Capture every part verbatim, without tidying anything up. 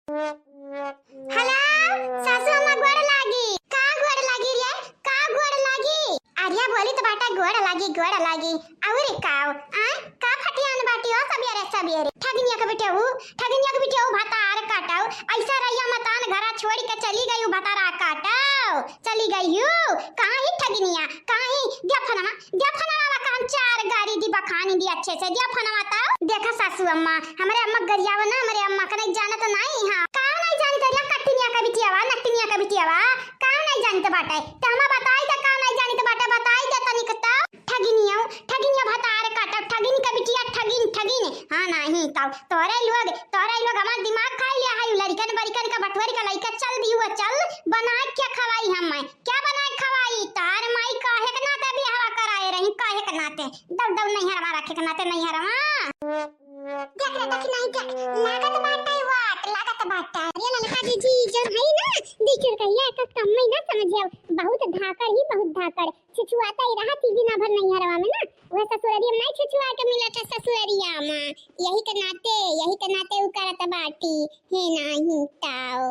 हेलो, सासू अम्मा गोड़ लागी। का गोड़ लागी रे? का गोड़ लागी? अरे बोली तो बाटा गोड़ लागी, गोड़ लागी। अउर काव? आ? का फटियान बाटी हो सबेरे सबेरे? ठगिनिया के बिटिया हू, ठगिनिया के बिटिया हू भतार काटव। ऐसा रहिया मतान घरा छोड़ी के चली गई हू भतारा काटव। चली गई हू। कहाँ ही ठगिनिया? कहाँ ही? दिया फनवा, दिया फनवा वा काम चार गारी दी बखानी दी अच्छे से। दिया फनवा तो। देखा सासू अम्मा, हमरे अम्मा गरियावा ना, हमरे अम्मा का नहीं जानत नहीं हा। का नहीं जानत रे कट्टिनिया का बिटियावा, नट्टिनिया का बिटियावा? का नहीं जानत बाटे? त हमा बताई त का नहीं जानत बाटे, बताई त तनिक त। ठगिनिया, ठगिनिया भतार काटब, ठगिन का बिटिया, ठगिन, ठगिन। हाँ नहीं तो तोरे लोग, तोरे लोग हमार दिमाग खाई लिया है, लड़िकन बड़िकन का बटवरी का लइका चल दी हुआ, चल बना के खवाई हम। क्या बनाए खवाई? तार माई काहे के नाते बियाहवा कराए रही, काहे के नाते? दब दब नैहरवा रखे के नाते नैहरवा। देख रे, देख नहीं देख, लागत बाटे वाट, लागत बाटे। अरे ललका जीजी, जब है ना, देखियो कहिया का कम में ना समझियो, बहुत धाकड़ ही बहुत धाकड़, छिछुआता ही रहा थी दिना भर नैहरवा में ना, वह ससुररिया में नहीं छिछुआ के मिला था ससुररिया में, यही के नाते, यही के नाते उ करत बाटी, हे नाही ताओ।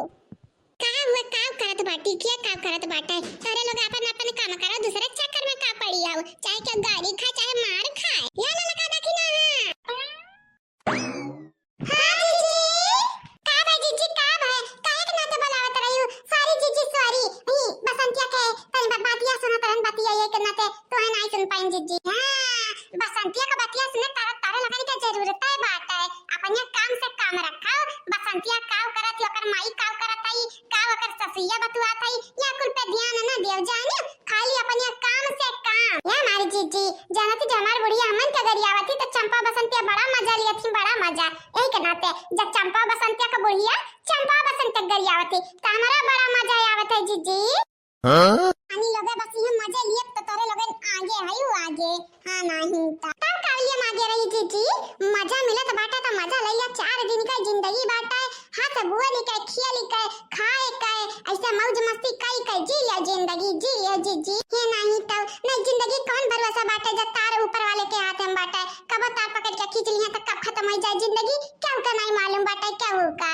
का हुआ, का करत बाटी, के का करत बाटे? तोरे लोग आपन, आपन काम करो, दूसरे चक्कर में का पड़ी आओ, चाहे केहू गारी खाए, चाहे मार खाए। या ललका देखी ना। हाँ जीजी, का भाई जीजी, का भाई, काहे के नाते बुलावत रही हो? Sorry जीजी, sorry। ई बसंतिया के तनी बा-, बातिया सुनत रहन, बतिया ये के नाते तोहे नाई सुन पाइन जीजी। हाँ, बसंतिया के बतिया सुने तारा, तारा लगन के जरूरत है बात है। अपने काम से काम रखो। बसंतिया काव करत ही, ओकर माई काव करत हई, काव ओकर ससुइया बतुआत हई, या कुल पे ध्यान न दियो जानियो, खाली अपने काम से काम। या हमारी जीजी, जानत ही जब हमार बुढ़िया हमन के गरियावत ही तो चंपा बसंतिया बड़ा मजा लियत ही, बड़ा मजा। यही के नाते जब चंपा बसंतिया के बुढ़िया चंपा बसंतिया गरियावत ही तो हमारा बड़ा मजा आवत है जीजी। हाँ? पानी लोगे बस ये मजे लिए तो तोरे लोगन आगे है वो आगे। हाँ नहीं तो तब का लिए आगे रही जीजी, मजा मिलत बाटे तो मजा ले लिया, चार दिन का जिंदगी बाटे, हंस बोल के, खेल के, खाए के, ऐसे मौज मस्ती कई के जी लिया जिंदगी, जी लिया जीजी। हे नहीं तो नहीं जिंदगी कौन भरोसा बाटे जब तार ऊपर वाले के हाथ में बाटे, कब तार पकड़ के खींच लिया तो कब खत्म हो जाए जिंदगी, केहू का नहीं मालूम बाटे केहू का।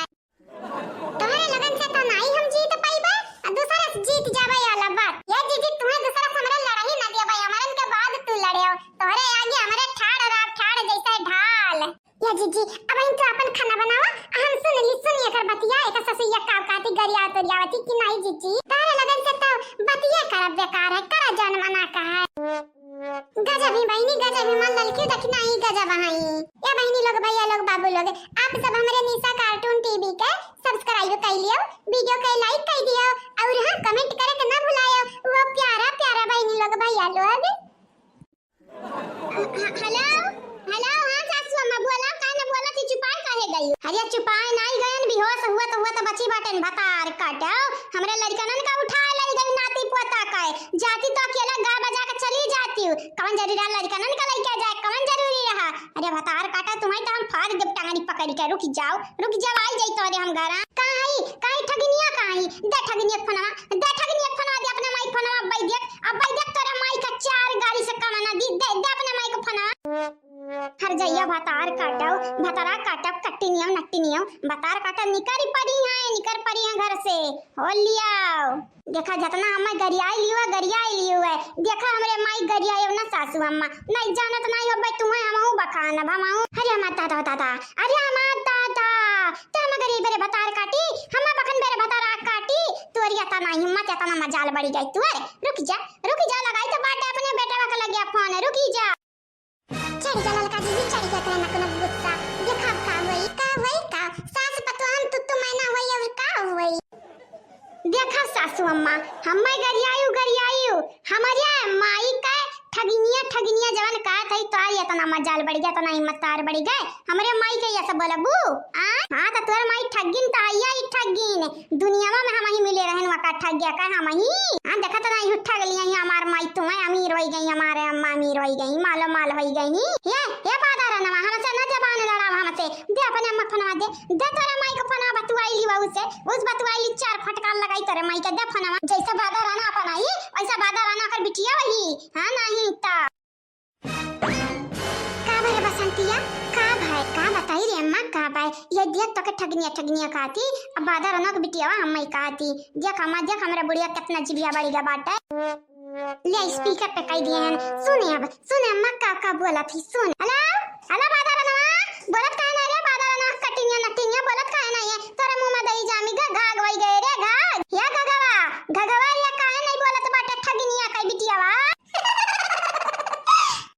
तोहरे लगन से तो नाई हम जीत पाइबे, आ दूसरा से जीत जाबे, ये अलग बात। ये जीजी, तुम्हें दूसरा से हमरे लड़ाई ना दिया भाई, हमरन के बाद तू लड़े हो। तोहरे आगे हमरे ठाड़ रहा, ठाड़ जैसे ढाल। ये जीजी, अब इन तो अपन खाना बनावा, आ हम सुन ली, सुन एकर बतिया, एकर ससुइया का कहती, गरिया तोरियावती कि नाई जीजी। तोहरे लगन से तो बतिया करब बेकार है, करा जौन मना कहा है। गजब ही बहिनी, गजब ही, मन ललकी देखी नाही गजब हई। ए बहिनी लोग, भैया लोग, बाबू लोग, आप सब हमरे निशा cartoon TV के subscribe कई लियो, video के like कई दियो और हाँ, comment करे के ना भुलायो। वो प्यारा प्यारा बहिनी लोग, भैया लोग। ह-, ह-, hello, hello, हाँ सासू अम्मा, बोला, काहे ना बोला थी, चुपाए काहे गई? अरे चुपाए नाई गयन, बेहोश हुआ तो हुआ तो बची बाटेन, भतार काटो, हमरे लड़कनन का उठाए लई गई नाती पोता का, जाती तो अकेला गा बजा के चली जाती हूँ। कवन जरूरी रहा लड़कनन का लइके जाए, कवन जरूरी रहा? अरे भतार काटा, तुम्हें तो हम फाड़ देब टांगरी पकड़ के। रुक जाओ, रुक जाओ, आई जाई तोरे हम घरा। कहाँ हई, कहाँ हई ठगिनिया, कहाँ हई? दे ठगिनिया के फोनवा, दे ठगिनिया के फोनवा, दे अपने माई के फोनवा, अब्बाई देख, अब्बाई देख तोरे माई का चार गाड़ी से कमाना दी, दे, दे अपने माई के फोनवा। हर जइया भतार काटव, भतारा काटव, कट्टी नियम, नट्टी नियम, भतार काटव, निकर पड़ी हैं, निकर पड़ी हैं घर से, हो लियाओ। देखा, जतना हमें गरियाई लियो है, गरियाई लियो है। देखा, हमरे माई गरियाई ना सासू अम्मा। नहीं जानत नहीं हो भाई, तुम्हें हमहू बखान, अब हमहू। अरे हमार दादा, दादा, अरे हमार दादा, ते हम गरीब रे भतार काटी, हम बखन बेरे भतार आग काटी। तोरी अतना हिम्मत, अतना मजाल बढ़ी गई तू। अरे रुक जा, रुक जा, लगाई तो बाटे अपने बेटवा के लगे फोन, रुकी जा। चढ़ जा ललका जीजी, चढ़ जा तोरा नक नक गुस्सा। देखा अब का होई, का होई का? सास पतोहन तू तू मैना होई और का होई? देखा सासू अम्मा, हम्मे गरियायु, गरियायु, हमरे माई के ठगिनिया, ठगिनिया जवन कहत हई, तोर इतना मजाल बढ़ गया, इतना हिम्मत तोर बढ़ गए, हमरे माई के ये सब बोलबू? आ? हाँ, तो तोर माई ठगिन तो हइया ही ठगिन। दुनियावा में हमही मिले रहन वका ठग गया का हमही? हाँ, देखत नहीं हूँ ठग लिया ही हमार माई, तुम्हें अमीर होई गई, हमारे अम्मा अमीर होई गई, मालो माल होई गई। ये, ये बादर नवा, हमसे न जबान लड़ाव हमसे। दे अपने अम्मा फोनवा दे, दे तोरे माई को फोनवा बतुआई ली वहू से, उस बतुआई ली चार फटकार लगाई तोरे माई के, दे फोनवा। जैसे बादर ना अपन आई, वैसा बादर ना कर बिटिया वही। हाँ, नहीं ता। का भय बसंतिया, का भय, का बताई रे अम्मा का बाय, ये देख तोके ठगिनिया ठगिनिया कहती, अब बादर रनक बिटियावा हम्मे कहती। देख अम्मा, देख हमरे बुढ़िया केतना जिभिया बड़ी गा बाटे। ले speaker पे कह दिए हैं। सुने अब, सुने अम्मा का, का बोलत ही, सुन। Hello, hello बादर रनवा, बोलत काहे ना रे बादर रनवा, कटिनिया नटिनिया बोलत काहे ना ये? तोरे मुंह में दही जामी गा, घाघ वही गए रे घाघ। या घघवा, घघवा रे काहे नहीं बोलत बाटे ठगिनिया कई बिटियावा?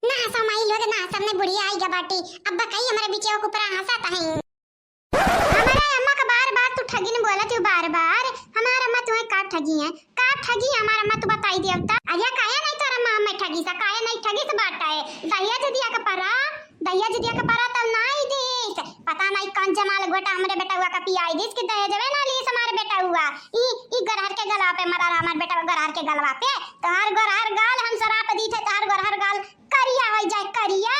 ना हंसा माई लोग, ना हंसा, हमरे बुढ़िया आई गा बाटी। अब कई हमरे बिटिया के ऊपर हंसत हैं। हमारे अम्मा का बार बार तू ठगिन बोलत हो, बार बार। हमार अम्मा तुम्हें का ठगी है, का ठगी हमार अम्मा, तू बताई देवता। अरे काहे नहीं तोर अम्मा हमें ठगी सा, काहे नहीं ठगी सा बाटा है? दहेज दिया के परा, दहेज दिया के परा तब नहीं दीस। पता नहीं कौन जमाल गोटा हमरे बेटउआ का पियाई दीस कि दहेजवे ना लीस हमार बेटउआ। ई, ई गरहर के गलवा पे मरा रहा हमार बेटउआ, गरहर के गलवा पे। तोहार गरहर गाल हम सराप दी थे, तोहार गरहर गाल करिया हो जाए, करिया।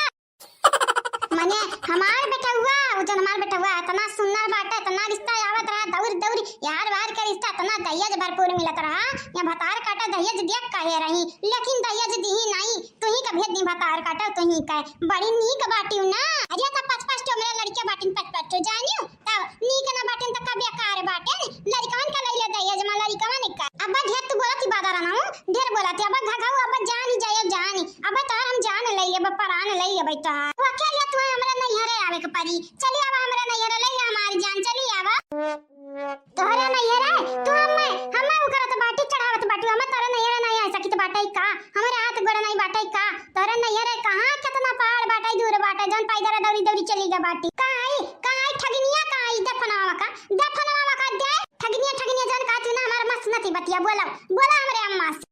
मने हमार बेटउआ, उ जौन हमार बेटउआ इतना सुंदर बाटे, इतना रिश्ता आवत रहा दौड़ दौड़, यार वार के रिश्ता इतना दहेज भरपूर मिलत रहा। या भतार काटा दहेज दिया कहे रही, लेकिन दहेज दिही नहीं, तुही का भेज दी भतार काटा, तुही का। बड़ी नीक बाटिउ ना। अरे त पाँच पाँच ठो मेरे लड़के बाटिन, पाँच पाँच ठो जानियो, तब नीक ना बाटिन त का बेकार बाटिन। लड़कवन का लइले दहेज मा लड़कवन का। अब ढेर तू बोलत ही बादर रनवा, ढेर बोलत ही। अब घघऊ, अब जानी जाए जानी, अब तोहर हम जान लइ लेब, परान लइ लेब तोहार। वो अकेले तू हमरा नैहरे आवे के परी। चली आवा हमरा नैहरे, लइ ले हमार जान, चली आवा। तोहरे नैहरे तू हमें, हमें उ करत बाटी, चढ़ावत बाटी, हमें तोहरे नैहरे नहीं आ सकित बाटे का? हमरे हाथ गोड़ नहीं बाटे का? तोहरे नैहरे कहाँ केतना पहाड़ बाटे, दूर बाटे, जौन पैदल दौड़ी दौड़ी चली गा बाटी। कहाँ आई, कहाँ आई ठगिनिया, कहाँ आई दफनवा का, दफनवा का दे। ठगिनिया, ठगिनिया जौन कहती ना, हमार मस्त नती बतिया, बोला, बोला हमरे अम्मा से।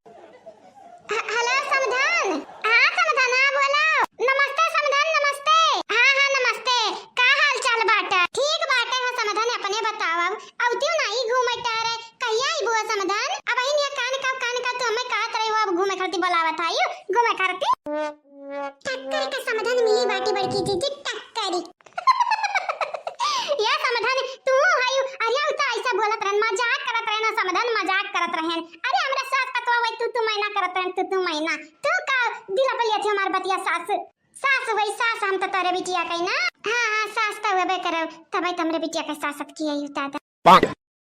ह-, hello समधन। हाँ समधन, हाँ बोला। नमस्ते समधन, नमस्ते। हाँ, हाँ, नमस्ते। का हाल चाल बाटे? ठीक बाटे हो समधन, अपने बतावा। अउतिउ नाही घूमे टहरे, कहिया अइबू हो समधन? अब अहिन या कान का, कान का तू हमें कहत रही हो, अब घूमे खातिर बोलावत आइउ, घूमे खातिर। टक्कर का समधन मिली बाटी बड़की जीजी, टक्करी। या समधन, तू हयू, अरे उ त ऐसा बोलत रहन, मजाक करत रहन, समधन मजाक करत रहन। अरे हमरा सास पतवा वही तू तू मैना करत रहन, तू तू मैना। तू का दिल पे लेत हमार बतिया सास? सास वही सास, हम त तोरे बिटिया कही ना। हाँ, हाँ, सास त होबे करब, तबे त हमरे बिटिया के सासत की आई दादा। क-,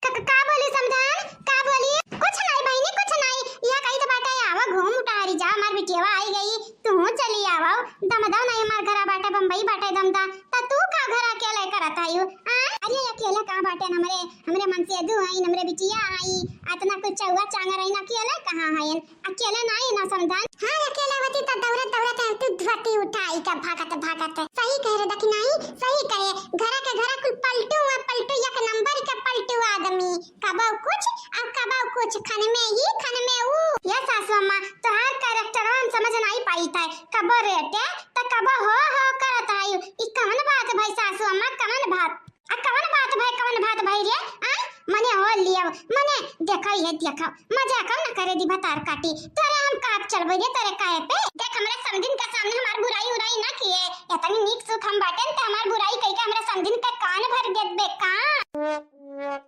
क-, का बोली समधन? का बोली? कुछ नहीं बहिनी, कुछ नहीं। यह कही तो बाटे, आवा घूम टहरी जा, हमार बिटिया आई गई, तू चली आवा। दमदा नहीं हमार घरा बाटे, बम्बई बाटे दमदा, त तू का घर अकेले करत आयु? हाँ? अरे अकेले का बाटे, हमरे, हमरे मनसेधू आई, हमरे बिटिया आई, अतना कुल चौवा चांगर आई, अकेले कहाँ है? अकेले नाही ना समधन। हाँ, अकेले होती त दौड़त दौड़त तू धोती उठाई का भागत भागत। सही कहे रे दखिनाई, सही कहे। घरा के घरा कुल पलटू है, पलटू एक नंबर के पलटू आदमी। कबो कुछ और कबो कुछ, खन में ई, खन में ऊ। ये सासू अम्मा, तोहार कैरेक्टरवा हम समझ नाही पाई था। कबो रेटे त कबो हो हो करत आई। ई कवन बात भाई सासू अम्मा, कवन बात? आ कवन बात भाई, कवन बात भाई रे? आ? मने हो लिया, मने देखो ये देखो, मजाक न करे दी भतार काटी। तोरे हम काट चलबे रे तोरे काहे पे? देख हमरा समधिन के सामने हमार बुराई उराई ना किए। इतनी नीक सुख हम बाटेन त हमार बुराई कई के हमरा समधिन के कान भर देत बे का?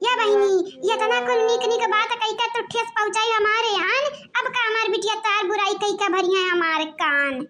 या बहिनी, इतना कुल नीक नीक बात कई के तू ठेस पहुँचाई हमारे आन, अब का हमार बिटिया तार बुराई कई के भरिया हमार कान?